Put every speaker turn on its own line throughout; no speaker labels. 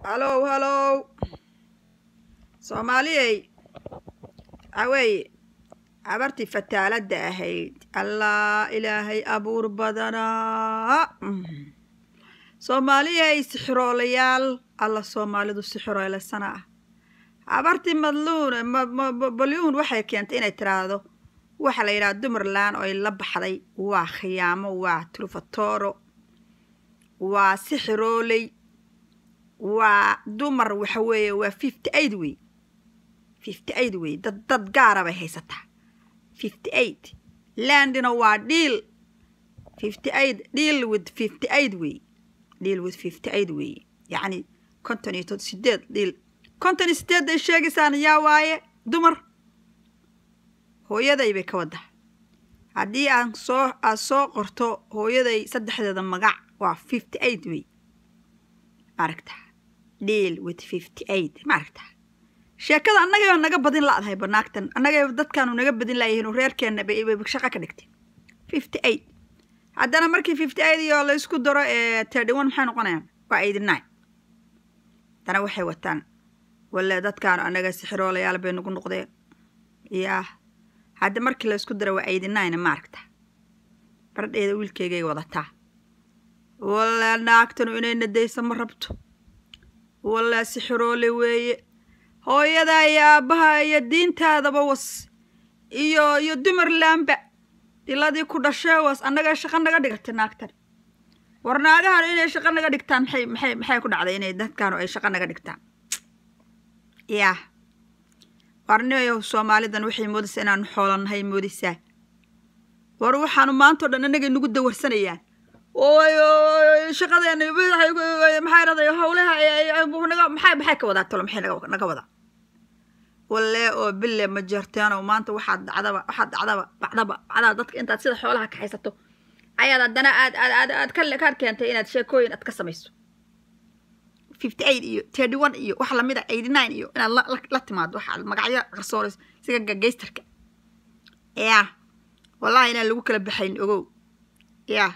Halow, halow, Soomaaliyey, waxaa habartii fataaladda ahayd. Allah, Ilaahay abuur badanaa. Soomaaliyey, sixiroolayaal alla, Soomaalidu sixiroolaysana ah. Habartii madluun balyuun waxay keentay inay tiraahdo waxa la yidhaha Dumarland oo ay la baxday waa khiyaamo, waa trufatoro, waa sixirooley, waa dumar. Waxa weeye waa 58 wey, 58 wey. Dad gaara bay haysataa. 58 landina waa deal 58, deal with 58 wey, deal with 58 wey. Yacni 58, deal 58 ay sheegaysaan. Yaa waaye dumar? Hooyaday bay ka waddaa. Haddii aan soo aad soo qorto hooyaday saddexdeeda magac, waa 58 wey. Maaragta, deal with 58, maaragta sheekada annagayba naga badin la'dahay banaagtan. Annagayba dadkaanu naga badin laayihiin, reerkeenna bay shaqo ka dhigteen 58. Haddana markii 58 iyo laysku daro ee 31, maxay noqonayaan? Waa 89. Haddana waxay wataan walle dadkaanu annaga sixiroolayaal bay nagu noqdeen. Yaa hadda markii laysku daro waa 89. Maaragta, baradheeda wiilkeygay wadataa. Walle naagtanu inay nadaysa ma rabto. Walle sixiroole weeye. Hooyada iyo aabbaha iyo diintaadaba was iyo dumarlaanba diladii ku dhashee was. Annaga shaqo naga dhigatay naagtan. War naagahan inay shaqo naga dhigtaan, maxay ku dhacday inay dadkaanu ay shaqo naga dhigtaan? Yaa warnimayo, Soomaalidan waxay moodaysaa inaanu xoolanahay moodaysaa. War waxaanu maanta o dhan annagay nagu dawarsanayaan. Shaqadeena maxay raday? Hawlaha maxay ka wadaa tolo? Maxay naga wadaa? Walle oo bille ma jeerteeno. Maanta waxaad dhacdaba, waxaad dhacdaba, bacdaba bacdaa dadka intaad sida xoolaha ka haysato ayaad haddana aad ka keentay inaad sheekooyin aad ka samayso 58 iyo 31 iyo wax lamid a, 89 iyo inaad la timaado waxaad magacyo qarsoonayso sida gangsterka. Ya wallahi inaan lagu kala baxayn, ogow. Ya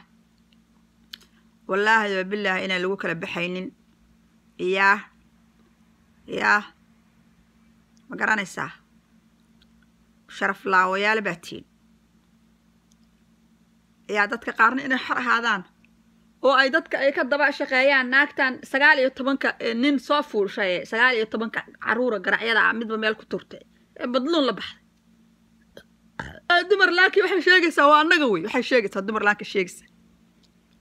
wallaahi wa bilaahi inaan lagu kala baxaynin. Ya ma garanaysaa? Sharaf laawayaal baa tihiin. Yaa dadka qaarna inay xor ahaadaan oo ay dadka ay ka daba shaqeeyaan naagtan 19-ka nin soo fuushay, 19-ka caruura garacyada ah midba meel ku turtay ee badluun la baxday dumar. Laakiin waxay sheegaysaa waa annaga wey. Waxay sheegaysaa dumar laanka sheegaysaa.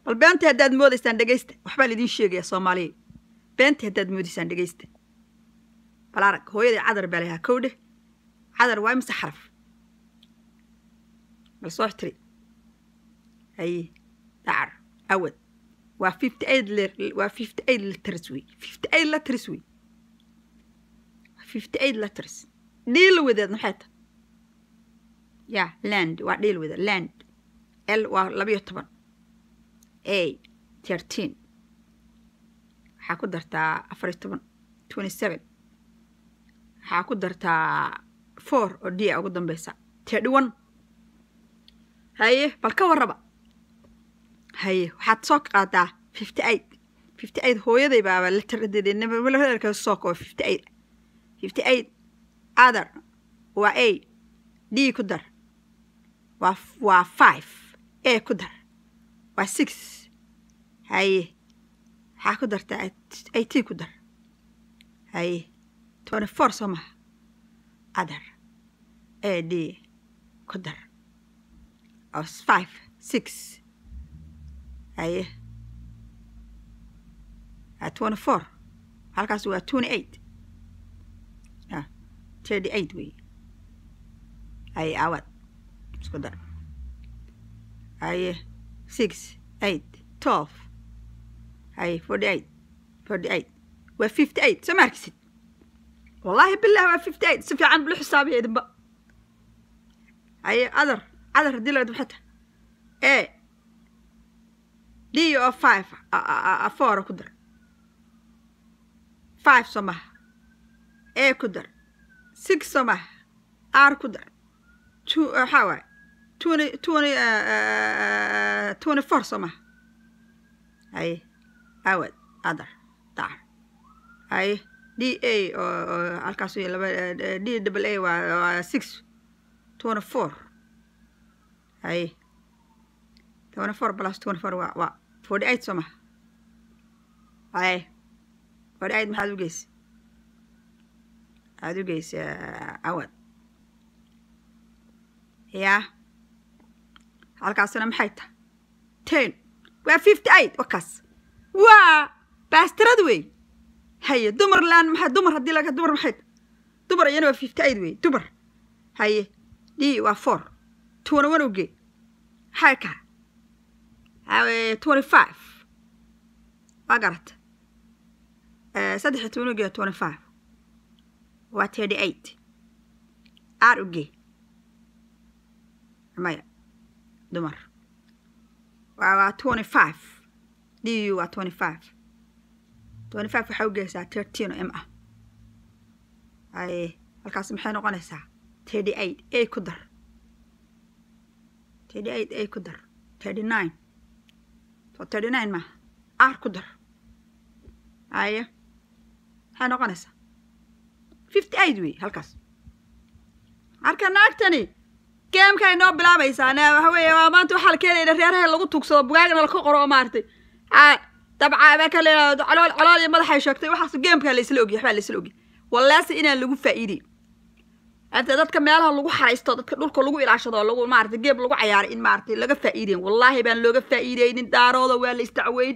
Bal beentii haddaad moodaysaan, dhegaysta. Waxbaa laidin sheegaya, Soomaaliya. Beentii haddaad moodaysaan, dhegaysta. Bal arag, hooyadii Cadar baa layahaa. Kowdhe, Cadar waa imse xaraf? Bal soo tiri. Haye, dacar awad waa 58, waa 58 letters wey, 58 letters wey, 58 letters. Deal with it maxay tahay? Ya land waa deal with it. Land, L waa 12, A 13, waxaa ku dartaa 14, 27, waxaa ku dartaa 4 oo D a ugu dambeysa, 31. Haye, bal ka warraba. Haye, waxaad soo qaadaa 58, 58. Hooyaday baaba letterka soo koo 58, 58. Other waa A, D ku dar waa 5, A ku dar waa 6. Haye, waxaa ku dartaa 18 ku dar. Haye, 24 soo maha? Other, A D ku dar 5, 6. Haye, 24 halkaas waa 28, 38 wey. Haye, awad isku dar. Haye, 6, 8, 12. Haye, 48, 48 waa 58. Soo ma arkisid? Wallaahi bilah waa 58. Si fiican bulu xisaabiya idinba. Haye, other, other haddii la maxay tahay? A D oo 5, 4 ku dar 5 soo maha? A ku dar 6 soo maha? R ku dar 2, waxaa waaye 20, 20, 24 soo maha? Haye, awad, other, dar. Haye, D A oo halkaas laba D double A waa 6, 24. Haye, 24 plus 24 waa 48, soo maha? Haye, 48 maxaad u geysa? Maxaad u geysa, Cawad? Yaa, halkaasina maxay tahay? 10 waa 58. Wakaas waa baastirad wey. Haye, dumar laan maxaa? Dumar haddii laga dumar maxay? Dumar iyana waa 58 wey, dumar. Haye, D waa 4, 21 uge, maxay ka 25 waa garata. 13 uge, 25 waa 38. R uge, maya, dumar waa 25. D U waa 25. 25 waxaa ugeysaa 13 oo M ah. Haye, halkaas maxay noqonaysaa? 38 A ku dar, 38 A ku dar, 39. So 39 maaha? R ku dar. Haye, maxay noqonaysaa? 58 wey halkaas. Marka naagtani gameka ay noo bilaabaysaa waxa weeye, waa maanta waxaa la keenaya reeraha lagu tugsado, bugaagna laka qoro oo maaragtay dabca baa ka leeyahay calool calool iyo madaxay sheegtay. Waxaas gameka la isla ogyahay, waxbaa la isla ogyahay. Wallaase inaan lagu faa'iideyn inta dadka meelaha lagu xaraysto, dadka dhulka lagu ilaashado oo lagu maaragtay game lagu cayaaray, in maaragtay laga faa'iideyn. Wallaahi baan looga faa'iideynin. Daarooda waa la isdacweyn,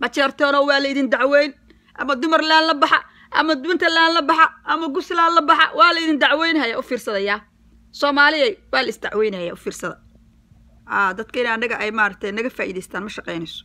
Majeerteeno waa la idin dacweyn, ama dumar laan la baxa, ama Puntland la baxa, ama Guslaan la baxa, waa la idin dacweynhaya. U fiirsadaya Soomaaliyay, waa la isdacweynaya. U fiirsada dadka in anaga ay maaragtay naga faa'iidaystaan ma shaqeynayso.